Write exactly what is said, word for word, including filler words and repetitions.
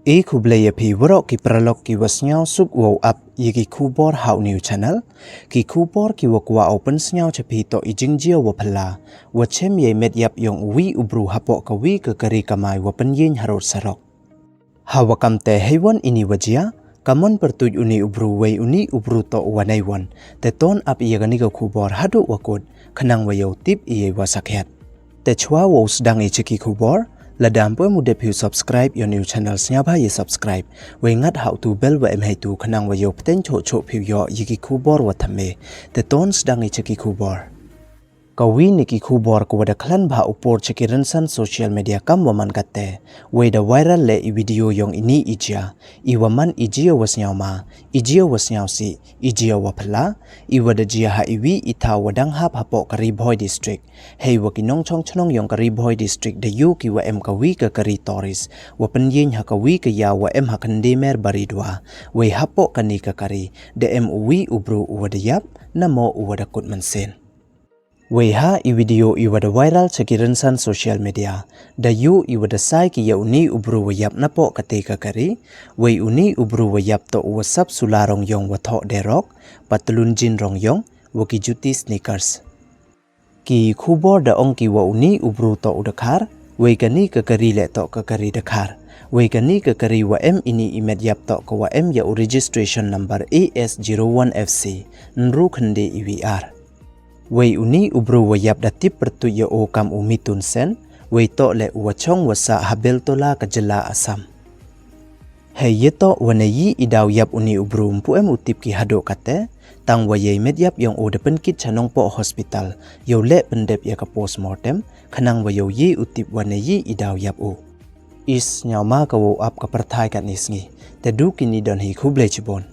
I khublei ya phi waroh ki paralok ki wa sniawsuk wow ap ya ki khubor ha u new channel. Ki khubor ki wa kwah u pynsniaw cha phi toh i jingjia wa phylla wa chem ya i met yap yong u wi u bru hapoh ka wi ka kari kamai wa pynyieñ harud sarok. Ha wa kam te heiwon ini wa jia, ka mon pyrtuit u ni u bru wei u ni u bru toh u wa neiwon. Te ton ap ya kani ka khubor haduh wa kut khnang wa yow tip ya i wa sakhiat. Te chwa wow sdang i cha ki khubor, lada ym pu em u dep phi u subscribe ya u new channel, sniawbha ya subscribe wei ngat ha u tu bell wa em heitu khnang wa yow pteng choh choh phi u yoh ya ki khubor wa thymme. Te ton sdang i cha ki khubor. Ka wi ni ki khubor ka wa da khlan bha u por cha ki rynsan social media kam wa man kate, wei da viral le i video yong ini i jia, i wa man i jia wa sniawma, i jia wa sniawsih, i jia wa phylla, i wa da jia ha i wi i thaw wa dang hap hapoh ka Ri Bhoi District. Hei wa ki nongchong chnong yong ka Ri Bhoi District da yu ki wa em ka wi ka kari tourist wa pynyieñ ha ka wi ka yaw wa em ha Khyndemere Baridua. Wei hapoh kani ka kari da em u wi u bru u wa da yap, namo u wa da kut mynsiem. Wei ha i video i wa da viral cha ki rynsan social media, da yu i wa da sai ki ya u ni u bru wa yap napoh kate ka kari. Wei u ni u bru wa yap toh u wa sap sula rong yong wa thoh derok, patlun jean rong yong, wa ki juti sneakers. Ki khubor da ong ki wa u ni u bru toh u dkhar, wei kani ka kari le toh ka kari dkhar. Wei kani ka kari wa em ini i met yap toh ka wa em ya u registration number A S zero one F C ynru khyndai i wi ar. Wei u ni u bru wa yap da tip pyrtuit ya u kam u Mitun Sen, wei toh le u wa chong wa sah ha Beltola ka jylla Assam. Hei ya toh wa nei i daw yap u ni u bru ym pu em u tip ki haduh kate, tang wa ya i met yap yong u da pynkit cha Nongpoh Hospital yow le pyndep ya ka postmortem, khnang wa yow ye u tip wa nei i daw yap u. Is sniawma ka wow ap ka pyrthai katni sngi. Te du kini don hi, khublei chibun.